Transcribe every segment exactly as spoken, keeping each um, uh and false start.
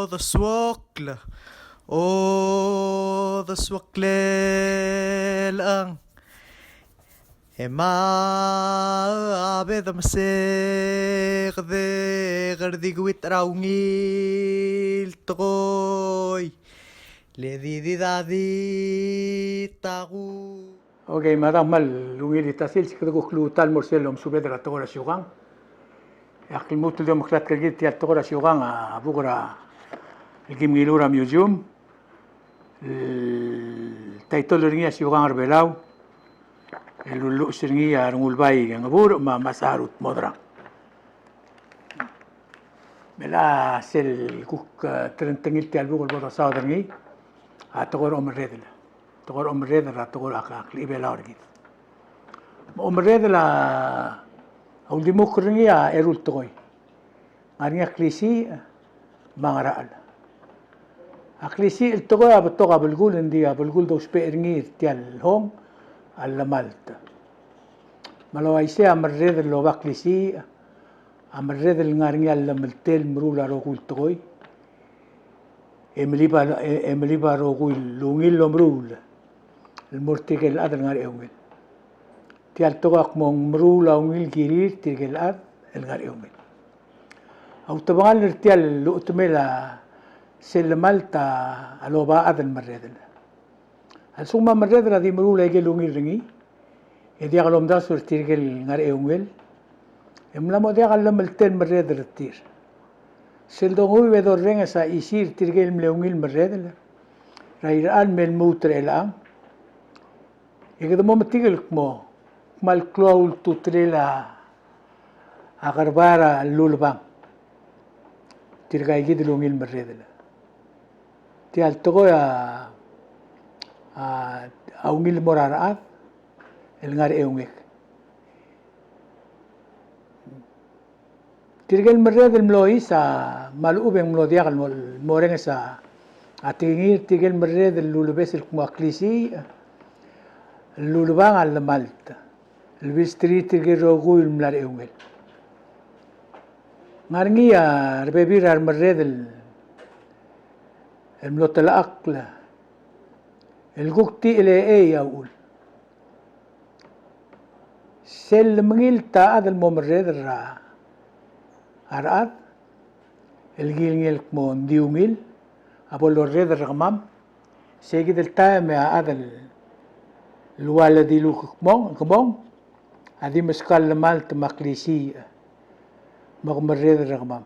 Odesuokl, odesuoklel ang. E ma a bedemesek de kerdikuit er a ungil tekoi. Le di di da di taku. Okay, me a dang kmal ungil el ta sils, kede kuk luut el mo er sel omesubed er a tekoi er a siukang. E ak lmuut el di omeklatk er kid tia el tekoi er a siukang a buk er a el kim ngiluu er a museum. El title er ngii a Siukang er Belau. El lulluches er ngii a Rengulbai Ngebur me a Masaru Tmodrang. Me a sel kuk, eh, terentengil tia el buk el bo dosaod er ngii a tekoi er a omerredel. Tekoi er a omerredel er a tekoi er a klechibel er kid. Me a omerredel a uldimukl er ngii a eru el tekoi. Ngar er ngii a klisiich me a ngerachel. A klisiich el tekoi a betok a belkul, ng di a belkul dousbech er ngii er tia el hong a llemalt. Me a le uaisei a merredel el oba klisiich a merredel el ngar er ngii a llemeltel el meruul a rokui el tekoi. E melib a, e, e melib a rokui el ungil el omeruul el mo er tirke el chad el ngar er a eungel. Tia el tekoi a kmo ng meruul a ungil kirir tirke el chad el ngar er a eungel. A utebengall er tia el luchetemel a sel llemalt a loba a chad el merredel. A lsekum a merredel a di meruul a ikel ungil er ngii, e diak lomdasu er tirke el ngar er a eungel, e mla mo diak a llemeltel el merredel er tir. Sel donguiu e dorrenges a chisir tirke el mle ungil merredel er a irechar me lmuut er chelechang. E kede mo metik el kmo, kmal klou a ultutelel a kerebai er a lulebang. Tirka ikid el ungil merredel. Tia el tekoi a, a, a ungil el mo er a rechad el ngar er a eungek. Tirke el merredel el mlo ois a, me a lechub e ng mlo diak el mo, mo orrenges a, a tekingir tirke el merredel el lulebes el kmo a klisiich, el lulebang a llemalt. El bilsterir tirke el rokui el mla er a eungel. Ngar er ngii a rebebil er a remerredel el mlo telechakl el kuk tia el chei a uchul. Sel lemengilt a chad el mo merredel er a rechad el kilengei el kmo ng di ungil a bo lorredel er kemam. Seikid el taem e a chad el ua le dilu kemong, kemong a di meskau a llemalt me a klisiich me ke merredel er kemam.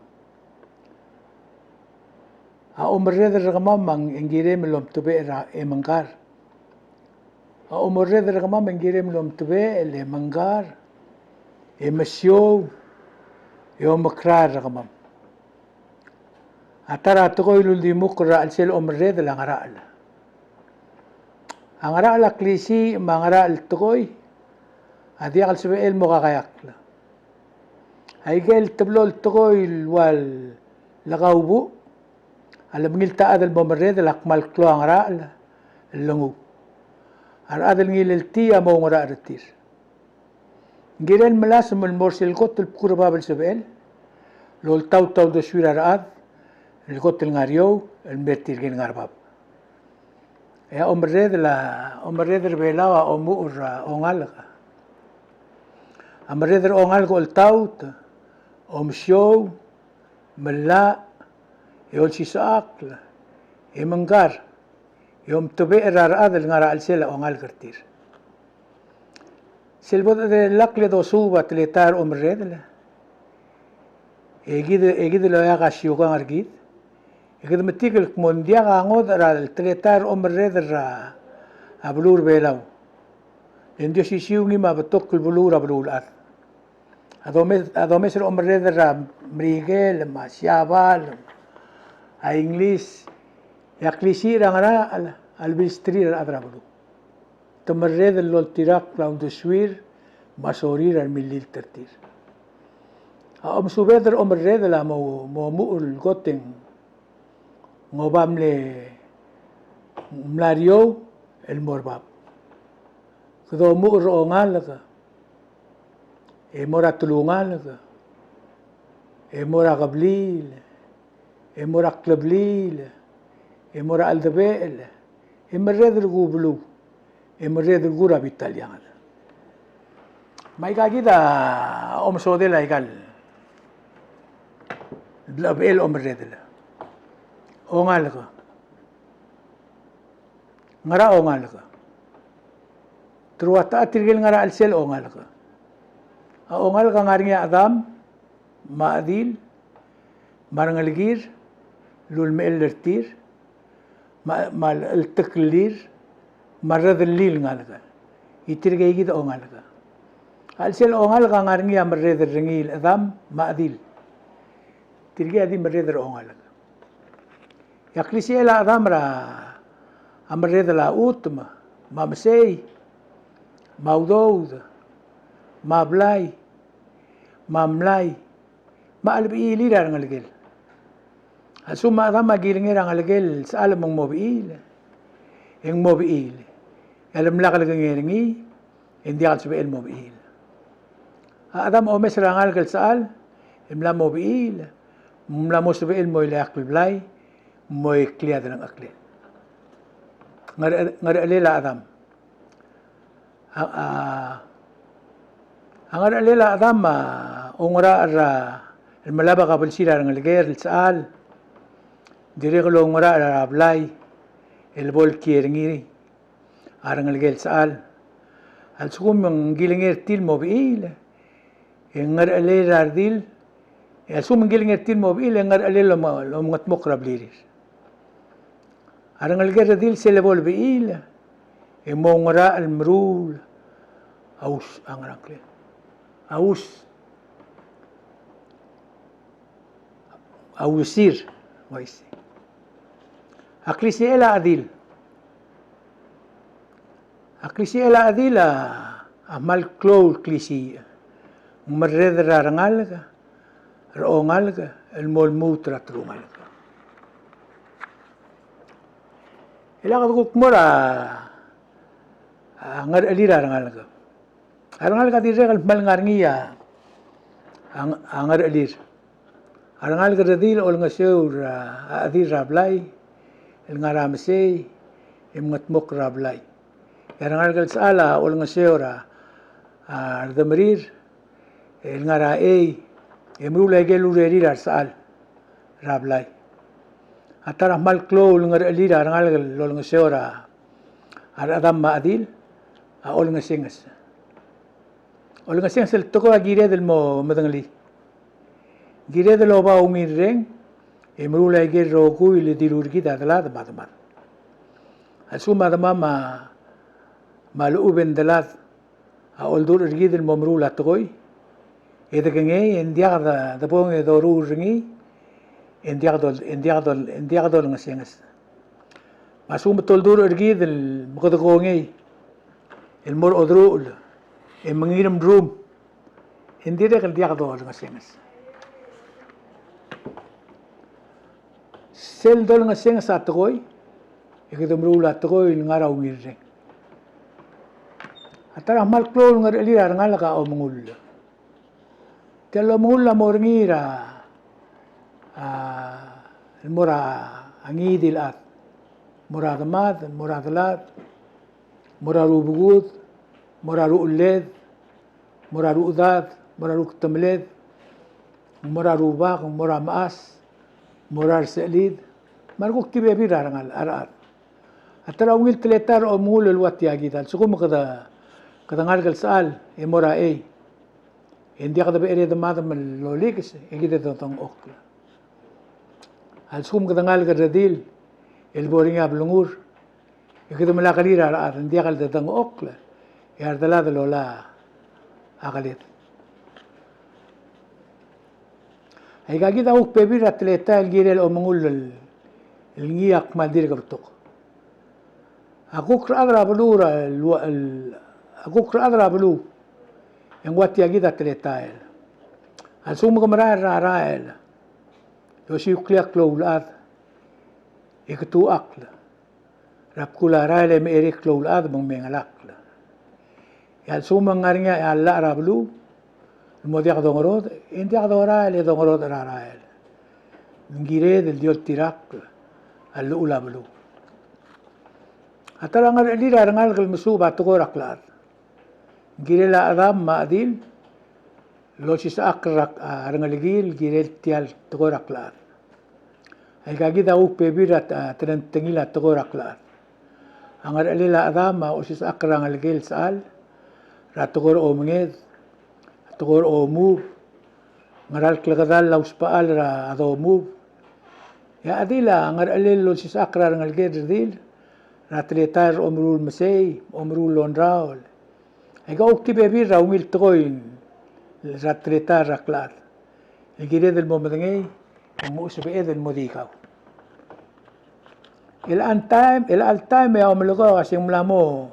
A omerredel er kemam a ng kirem el omtebechel e mengkar. A omerredel er kemam a ng kirem el omtebechel e mengkar, e mesiou, e omekrael er kemam. A ta er a tekoi el uldimukl er a chelsel omerredel a ngerachel. A ngerachel a klisiich me a ngerachel el tekoi a diak el sebechel el mo kakaeakl. Aike el teblo el tekoi el ua le kaubuch a lemengilt a chad el mo merredel a kmal klou a ngerachel el lenguu. A rechad el ngileltii a mo oungerachel er tir. Ng kirel melasem el mo er sel kot el bkul er bab el sebechel el oltaut a uldesuir a rechad el kot el ngar er eou el mer tirke el ngar er bab. E a omerredel a, omerredel er Belau a omuchel er a ongalek. A merredel er a ongalek a oltaut, omesiou, mellach, e olsisechakl, e mengkar, e omtebechel er a rechad el ngar er a chelsel a ongalek er tir. Sel bo derellakl e dosuub a teletael er a omerredel, e kid, e kid el oeak a siukang er kid, e kede metik el kmo ng diak a ngodech er a teletael er a omerredel er a beluu er a Belau. E ng di osisiu ngii me a betok el beluu er a beluulechad. A domes, a domes er a omerredel er a Merikel, me a Siabal, a Inglis, e a klisiich er a ngerachel a lebilsterir a rechad er a beluu. Te merredel el oltirakl a uldesuir me a sorir a remillilt er tir. A omesubed er a omerredel a mo, mo omuchel el kot e ng oba mle, mla er eou el mo er bab. Kede omuchel er a ongalek, e mo er a telungalek, e mo er a kebliil, e mo er a klebliil, e mo er a cheldebechel, e merreder er kuk beluu, e merreder er kuk er a bita el eanged. Me aika kid a omesodel aika el blechebechel a omerredel. Ongalek. Ngera ongalek? Te rua techa tirke el ngar er a chelsel ongalek? A ongalek a ngar er ngii a chedam, me a chedil, me a rengelekir, el ulemechell er tir, me a, me a cheltekellir, me a rredellir el ngalek. E tirke kid a ongalek. A chelsel ongalek a ngar er ngii a merreder er ngii el chedam, me a chedil. Tirke a di merreder er a ongalek. E a klisichel a chedam er a, a merredel a chutem, me a mesei, me a udoud, me a blai, me a mlai, me a chelebechiilir a rengelekel. A lsekum a chedam a kilengei er a ngelekel el sechal me ng mo bechiil, e ng mo bechiil. E a lemlak lekengei er ngii, e ng diak el sebechel el mo bechiil. A chedam a omes er a ngalek el sechal, e mla mo bechiil, mla mo sebechel el mo ileakl el blai, mo ileakl a delengcheklel. Ngere-, ngerechelel a chedam. A, a, a ngerechelel a chedam a oungerachel er a, el melabek a blsir a rengelekel el sechal. Dirrek el oungerachel er a blai, el bo el kiei er ngii a rengelekel el sechal. A lsekum ng kilengei er tir el mo bechiil, e ngerechelel a redil, e a lsekum ng kilengei er tir el mo bechiil, e ngerechelel el om-, el omengedmokl er a blirir. A rengelekel a redil sel lebo el bechiil, e mo oungerachel el meruul a us-, a ngerang kle-, a us-, a usir, uaisei. A klisichel a chedil. A klisichel a chedil a, a kmal klou el klisiich. Ng merreder er a rengalek, er a ongalek, el mo lmuut er a telungalek. E lak dekuk mo er a, a ngerechelir a rengalek. A rengalek a dirrek el kmal ngar er ngii a, a ng-, a ngerechelir. A rengalek el redil a olengeseu er a, a chedil er a blai, el ngar er a mesei, e mengedmokl er a blai. E a rengalek el sechal a olengeseu er a, a redemerir, el ngar er a chei, e meruul aike el urerir a resechal er a blai. A ta er a kmal klou el ngerechelir a rengalek el olengeseu er a, a rechedam me a chedil, a olengesenges. Olengesenges el tekoi a kired el mo medengelii. Kired el oba ungil reng, e meruul aike el rokui el dilu er kid a delad me a demad. A lsekum a demam me a, me a lechub e ng delad a oldurech er kid el mo meruul a tekoi, e dekengei, e ng diak de, debong e doruul er ngii, e ng diak dol-, e ng diak dol-, e ng diak dolengesenges. Me a lsekum te oldurech er kid el mekede kongei el mo er a oderuchel, e mengirem rum, e ng dirrek el diak dolengesenges. Sel dolengesenges a tekoi, e kede meruul a tekoi el ngar er a ungil reng. A ta er a kmal klou el ngerechelir a rengalek a omengull. Tia el omengull a mo er ngii er a, a, el mo er a ngii di el chad. Mo er a demad, mo er a delad, mo er a rubekud, mo er a ruchelled, mo er a ruchedad, mo er a rukdemeled, mo er a rubak, mo er a mechas, mo er a resechelid, me a rekuk di bebil er a rengal-, a rechad. A ta er a ungil teletael er a omengull el ua tia kid, a lsekum kede, kede ngalek el sechal, e mo er a chei, e ng diak debecherei a demad me lolikes, e kid a dodengchokl. A lsekum kede ngalek el redil, el bo er ngii a blengur, e kede melakelir a rechad, ng diak el dedengchokl, e a redelad el ola a keled. Aika kid a kuk bebil er a teletael el kirel a omengull el, el ngii a kmal dirk betok. A kuk rechad er a beluu er a, el, el, a kuk rechad er a beluu, e ng ua tia kid a teletael. A lsekum ke merael er a rael, e osiuklii a klou el chad, e ketuchakl er a bkul a rael e mecherei a klou el chad me ng mengelakl. E a lsekum ng ngar er ngii a llach er a beluu el mo diak dongerodech, e ng diak dorael e dongerodech er a rael. ng kired el di oltirakl a llechul a beluu. A ta er a ngerechelir a rengalek el mesuub a tekoi er a klechad. Ng kirel a chedam me a chedil el olsisechakl er a, a rengelekir el kirel tia el tekoi er a klechad. Aika kid a kuk bebil er a, a, telengtengil a tekoi er a klechad. A ngerechelel a chedam a olsisechakl er a ngelekel sechal er a tekoi er a omenged, a tekoi er a omuub, ngera el klekedall a usbechall er a domuub. E a chedil a ngerechelel el olsisechakl er a rengelekir el redil er a teletael er a omeruul el mesei, omeruul el ongraol. Aika kuk di bebil er a ungil tekoi er a teletael er a klechad el kired el mo medengei, e ng mo sebeched el mo di kau. Chelecha el taem, chelecha el taem e a omelekoi a uase ng mla mo,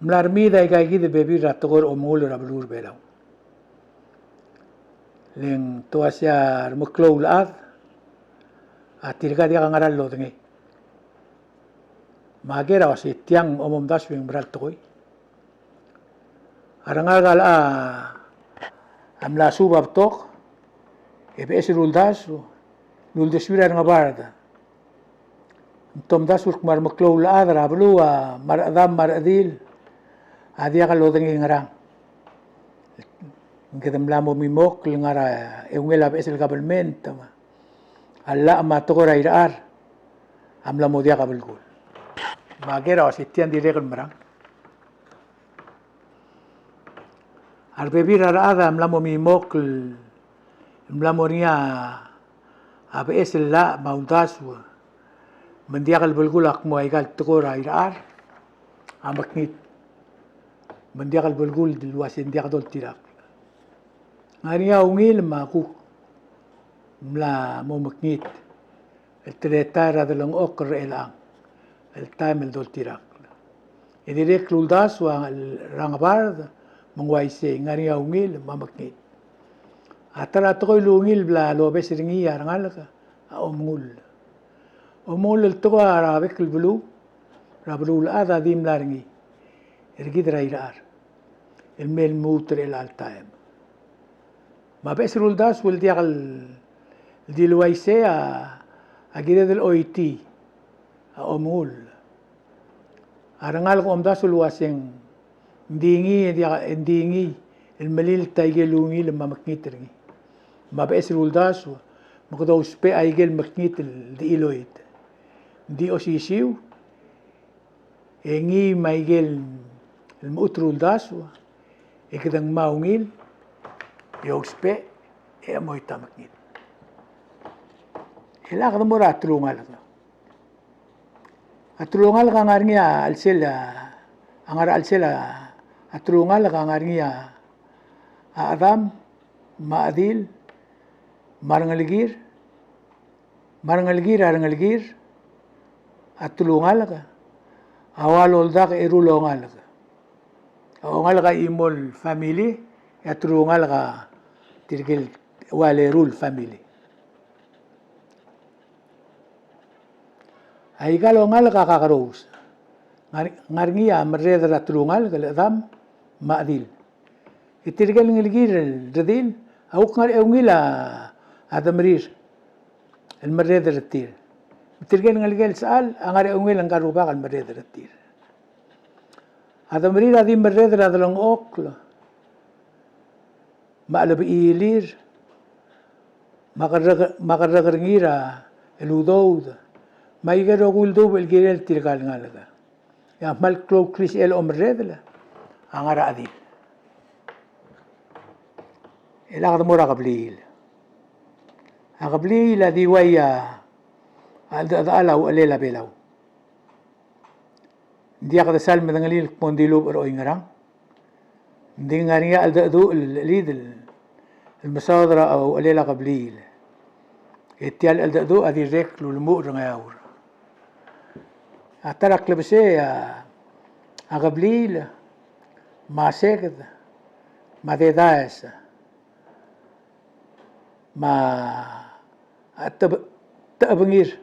mla remiid aika kid el bebil er a tekoi er a omengull er a beluu er a Belau. Le ng te uase a remeklou el chad a tirka diak a ngera el lodengei. Me a ker a uase tiang a omomdasu e ng mera el tekoi. A rengalek a, a mla suub a betok e beches el uldasu el uldesuir a rengebard. Ng tomdasu el kmo a remeklou el chad er a beluu a, me a rechedam me a rechedil a diak lodengei ngerang. Ng kede mla mo mimokl el ngar er a eungel a beches el kabelment me a llach me a tekoi er a irechar a mla mo diak a belkul. Me a ker a uase tiang dirrek el merang. A rebebil er a rechad a mla mo mimokl el mla mo er ngii a beches el llach me a uldasu me ng diak el belkul a kmo aika el tekoi er a irechar a mekngit. Me ng diak el belkul el uase ng diak doltirakl. Ng ngar er ngii a ungil me a kuk mla mo mekngit el teletael er a delengchokl er chelechang el taem el doltirakl. E dirrek el uldasu er a rengebard me ng uaisei, ng ngar er ngii a ungil me a mekngit. A ta er a tekoi el ungil el bla lobes er ngii a rengalek a omengull. Omengull el tekoi er a bek el beluu er a beluulechad a di mla er ngii er kid er a irechar el mei el lmuut er chelecha el taem. Me a beches el uldasu el diak el di le uaisei a kired el choitii a omengull. A rengalek a omdasu el uase ng di ngii, e diak, e di ngii el melilt aike el ungil me a mekngit er ngii. Me a beches el uldasu me kede ousbech aike el mekngit el di chiloit. Ng di osisiu e ngii me aike el lmuut er a uldasu e kede ngmai a ungil e ousbech e chemoit a mekngit. E le kede mo er a telungalek. A telungalek a ngar er ngii a chelsel a, a ngar er a chelsel a telungalek a ngar er ngii a chedam me a chedil me a rengelekir me a rengelekir a rengelekir a telungalek a ua loldak a eru el ongalek. A ongalek a chimo el family, e a telungalek a tirke el ua leru el family. Aika el ongalek a kakerous. Ngar, ngar er ngii a merreder er a telungalek el chedam me a chedil. E tirke el ngelekir el redil a kuk ngar er a eungel a demerir el merreder er tir. Me tirke el ngelekel sechal a ngar er a eungel ngka el rubak el merreder er tir. A demerir a di merreder er a delengchokl me a chelebechiilir me a kerrek, me a kerrekerngir el udoud me aike el rokui el dubech el kirel tirka el ngalek. E a kmal klou el klisichel a omerredel a ngar er a chedil. E le kede mo er a kebliil. A kebliil a di ua a cheldechedechal a uchelel a Belau. Ng diak de sal medengelii el kmo ng dilubech er oingerang. Ng di ngar er ngii a cheldecheduch el chelid el mesaod er a uchelel a kebliil. E tia el cheldecheduch a dirrek el ulemuchel er a Ngeaur. A ta er a klebesei a kebliil me a seked me a dedaes me a teb-, tebengir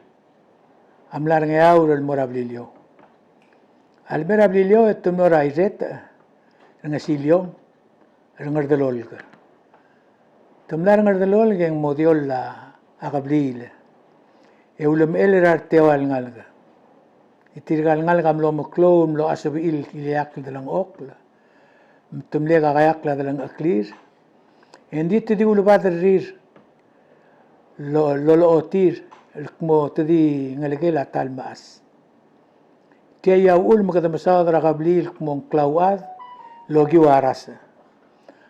a mla er a Ngeaur el mo er a Beliliou. A leme er a Beliliou e te mlo er a Irret er a Ngesiliong er a Ngerdelolk. Te mla er a Ngerdelolk e ng mo dioll a a kebliil e ulemechell er a reteua el ngalek. E tirka el ngalek a mlo meklou el mlo sebechir el ileakl el delengchokl, me te mle kakeakl a delengcheklir, e ng di te di ulebad er tir el lo-, lolochotir el kmo te di ngelekel a ta el mechas. Tia a uchul me kede mesaod er a kebliil el kmo ng klauchad el okiu a rasech.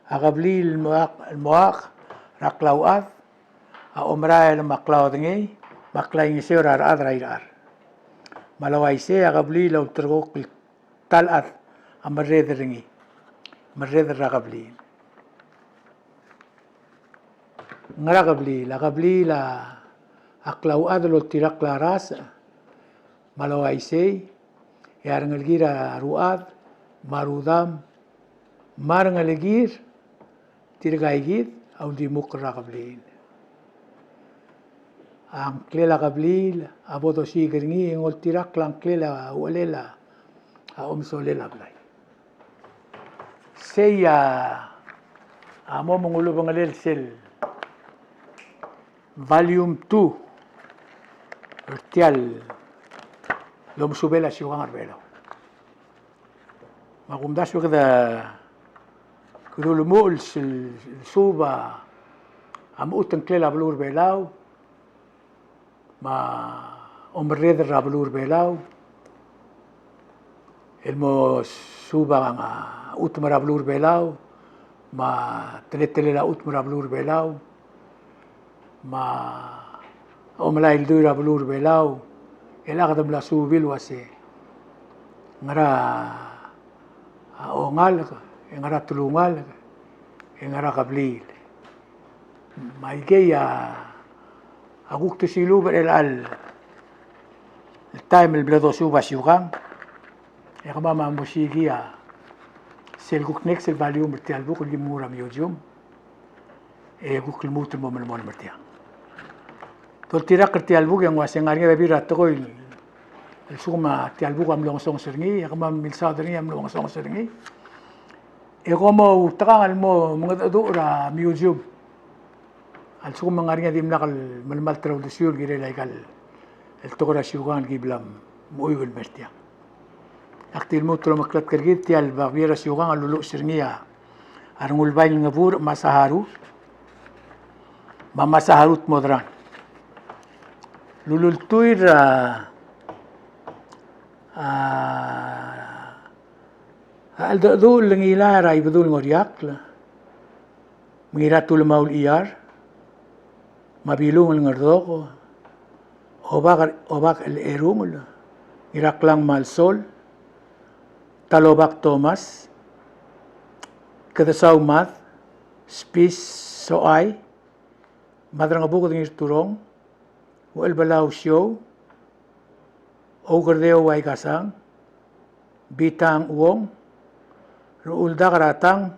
A kebliil el moak, el moak er a klauchad a omerael me a klaodengei me a klaingeseu er a rechad er a irechar. Me a le uaisei a kebliil a ulterekokl el ta el chad a merreder er ngii, merreder er a kebliil. Ngera kebliil? A kebliil a klauchad el oltirakl a rasech. Me a le uaisei e a rengelekir a ruchad me a rudam me a rengelekir tirkaikid a uldimukl er a kebliil. A ngklel a kebliil a bo dosiik er ngii e ng oltirakl a ngklel a uchelel a omesolel a blai. Sei a, a mo mengulebengelel sel volume two er tia el omesubel a siukang er Belau. Me a kumdasu e kede, kede ulemuchel sel, sel suub a mechut a ngklel a beluu er Belau, me a omerreder er a beluu er Belau, el mo suub a chutem er a beluu er Belau, me a teletelel a chutem er a beluu er Belau, me a omelai el dui er a beluu er Belau, el kede mla suub el uase ngera a ongalek, e ngera a telungalek, e ngera a kebliil. Me aikei a, a kuk te siluub er chelecha el taem el bla dosuub a siukang, e kemam a mo osiik a sel kuk next el volume er tia el buk el ki mo er a museum, e kuk lmuut el mo melemolem er tiang. Doltirakl er tia el buk e ng uase ng ngar er ngii a bebil er a tekoi el lsekum a tia el buk a mlo ngesonges er ngii, e kemam a milsaod er ngii a mlo ngesonges er ngii. E kom outekangel el mo mengedecheduch er a museum a lsekum ng ngar er ngii a dimlak el melemalt er a uldesuir el kirel aika el tekoi er a siukang el ki bla mechuiu el mer tiang. Ak di lmuut el omeklatk er kid tia el babier er a siukang a luluches er ngii a Rengulbai el Ngebur Masaharu me a Masaharu Tmodrang. Lulultuil er a, a, a cheldecheduch el ngilai er a Ibedul Ngoriakl, me Ngiratulemau el Iar, me a Bilung el Ngerdoko, Obak, Obak el Erungel, Ngiraklang Malsol, Talobak Thomas, Kedesau Mad, Spis Soai, Madrengebuked Ngirturong, Uchelbelau Siou, Oukerdeu Aikasang, Bitang Uong, Rechuldak er a Tang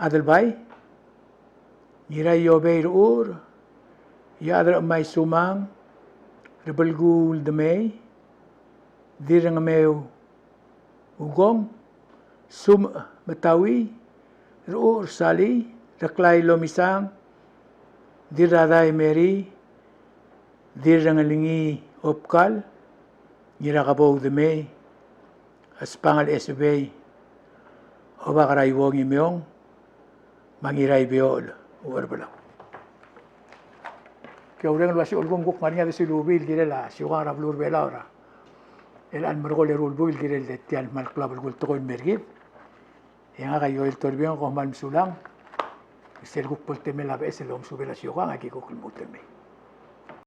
Adelbai, Ngiraiobei Rechur, Iechad er a Chemai Sumang, Rebelkuul Demei, Dirrengemeu Ukong, Sumech Metaui, Rechur Sali, Reklai Lomisang, Dirradai Mary, Dirrengelengii Obkal, Ngirakebou Demei, Espangel Esebei, Obak er a Iuong Imeong, me a Ngiraibeochel Ucherbelau. Ke oureng el uasei a lsekum kuk ngar er ngii a desilubii el kirel a siukang er a beluu er Belau er a chelecha el merekong el eru el buil el kirel tia el kmal klou a belkul el tekoi el mer kid, e ngak a Ioel Toribiong, kom kmal mesulang. Sel kuk bo el temel a beches el omesubel a siukang, aki kuk lmuut el mei.